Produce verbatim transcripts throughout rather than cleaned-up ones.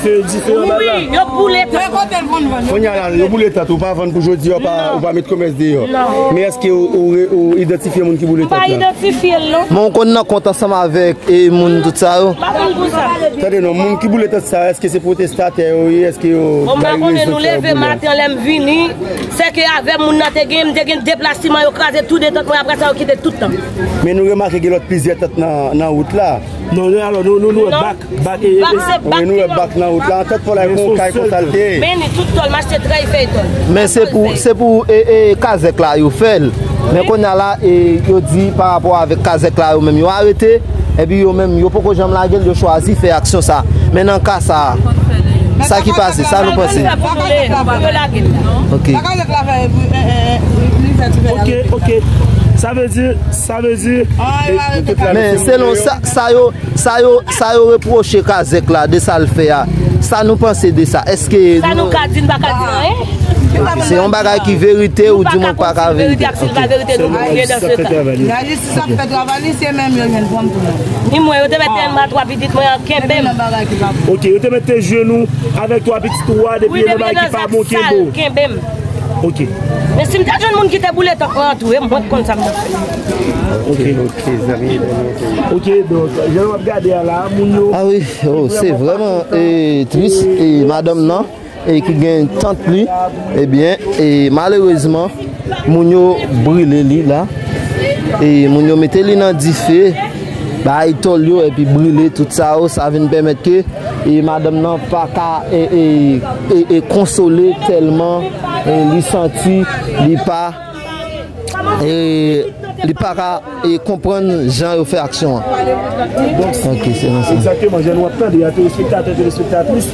Dife, dife anba la. Wi, yo boule tant. Kounye a la, yo boule tant, ou pa vann pou jodi a, ou pa, ou pa met komès deyò. Non. Men èske ou, ou re-, ou idantifye moun ki boule tant la? M pa idantifye l, non. Men ou konn nan kont ansanm avèk, e, moun tout sa yo? M pa konn pou sa. Tande non, moun ki boule tant sa, èske se pwotestatè yo ye? Èske yo bay rezon ki fè yo boule? Bon, m pa konnen, nou leve maten an, lè m vini, se ke avè moun nan te gen, m te gen de plas siman, yo kraze tou de tant mwen, apre sa yo kite tout tant. Men nou remake gen lòt plizyè tant nan, nan wout la. Non, non, alò, nou, nou, nou wè bak, bak, e, bak, e, se bak. Wi, nou wè bak nan wout la. An tant pa w la, e, yon kay konsa l te ye. Men ni tout tòl, m achte trèy fèy tòl. Men se pou, se pou, e, e, kazèk la, yo fè l. Men kounye a la, e, yo di pa rapò avèk kazèk la, yo menm, yo arete, epi yo menm, yo poko janm lage l, yo chwazi fè aksyon sa. Men nan ka sa, sa ki pase, sa nou panse? Ok. Ok, ok. Sa vle di, sa vle di, e, men selon sa, sa yo, Sa yo, sa yo repwoche kazèk la de sa l fè a, sa nou panse de sa? Èske sa nou ka di, n pa ka di anyen? Ok, se yon bagay ki verite ou di mwen pa ka verite? Nou pa ka konn si l verite ak si l pa verite, nou bliye dan se tan. Lajistis ap fè travay li, se menm yo jwenn pran m tou non. Ni mwen, yo te mete m a twa pitit mwen an, kenbe m. Ok, yo te mete jenou avèk twa pitit ou a, depi gen bagay ki pa bon, kenbe w. Kenbe m. Ok. Men si m ta jwenn moun ki te boule tant mwen an tou, e mwen k konn sa m t ap fè. Ok. Ok, zanmi. Ok, donk, jan w ap gade a la, moun yo. Ah wi, oh, se vrèman, e, tris, e, madanm nan, e, ki gen tant li, ebyen, e, malerezman, moun yo brile li la, e, moun yo mete li nan dife, bay tòl yo, epi brile tout sa yo, sa vin pèmèt ke e madanm nan pa ka, e, e, e, e konsole tèlman, e, li santi li pa, e, li pa ka, e, konprann jan yo fè aksyon an. Donk, ok, se nan sa. Egzakteman, jan nou ap tande a, telespektatè, telespektatris,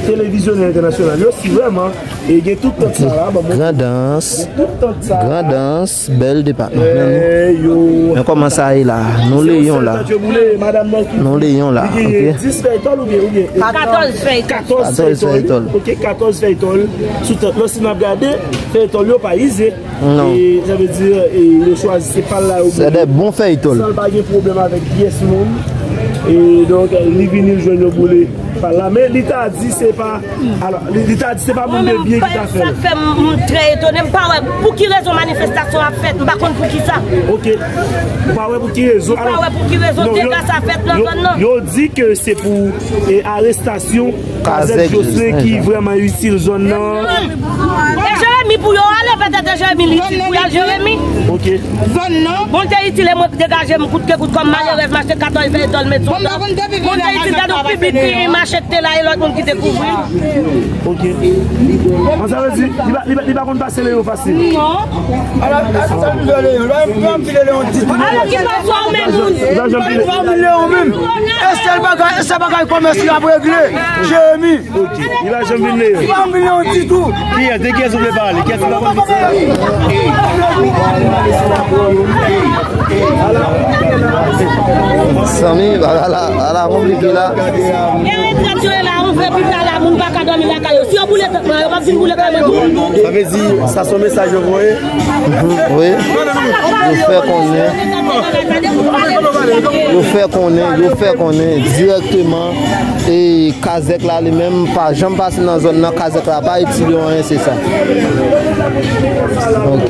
televizyonè entènasyonal yo, si vrèman, e gen tout tant sa la, ban mwen. Grandans. Gen tout tant sa la. Grandans. Bèl depatman. Men kòman sa ye la? Nou Leyon la. Nou Leyon la, ok. Dis fèy tòl oubyen, oubyen, e, katòz fèy tòl. Katòz fèy tòl. Ok, katòz fèy tòl. Sou tant lan, si n ap gade, fèy tòl yo pa ize. Non. E, sa vle di, e, yo chwazi se pal la yo boule. Se de bon fèy tòl. San l pa gen pwoblèm avèk pyès moun. E, donk, li vini, l jwenn yo boule pal la. Men li ta di se pa Alò, li, li ta di se pa moun de byen ki ta fè l. Sa k fè m, m trè etone, m pa wè pou ki rezon manifestasyon ap fèt, m pa konn pou ki sa. Ok. Ou pa wè pou ki rezon? M pa wè pou ki rezon dega sa fèt nan zòn nan. Yo di ke se pou, e, arestasyon Kazèk Josue ki vrèman itil zòn nan. E Jeremi pou yo ale, petèt e Jeremi li itil pou y al Jeremi. Ok. Zòn nan. Bon, l te itil e mwen degaje m kout ke kout kòm malerèz, m achte katòz fèy tòl met sou tan. Bon, l te itil gade yon piblik ki mache te la e lòt moun ki te kouvri. Ok. Bon, sa vle di, li pa, li pa, li pa konn pase Leyon fasil. Non. Alò, sa m vle Leyon, lè m vle anpile Leyon ditou. Alò, ki pa fè w menm moun? Li pa fè w menm Leyon menm. E sèl bagay, e sèl bagay kòmès la ap regle. Jeremi. Ok. Li pa janm vin Leyon. Li pa janm vin Leyon ditou. Kiyès? De kiyès ou vle pale? Kiyès ki pa konn Zanmi, bagay la, bagay la konplike la. E retrèt yo ye la, ou fè pita la, moun pa ka dòmi lakay yo. Si yo boule tant mwen, yo p ap vin boule kay mwen tou. Sa vle di, sa se yon mesaj yo voye? Mhm, wi. Yo fè konnen, yo fè konnen, yo fè konnen dirèkteman, e kazèk la li menm pa janm pase nan zòn nan, kazèk la pa itil yo anyen, se sa. Ok.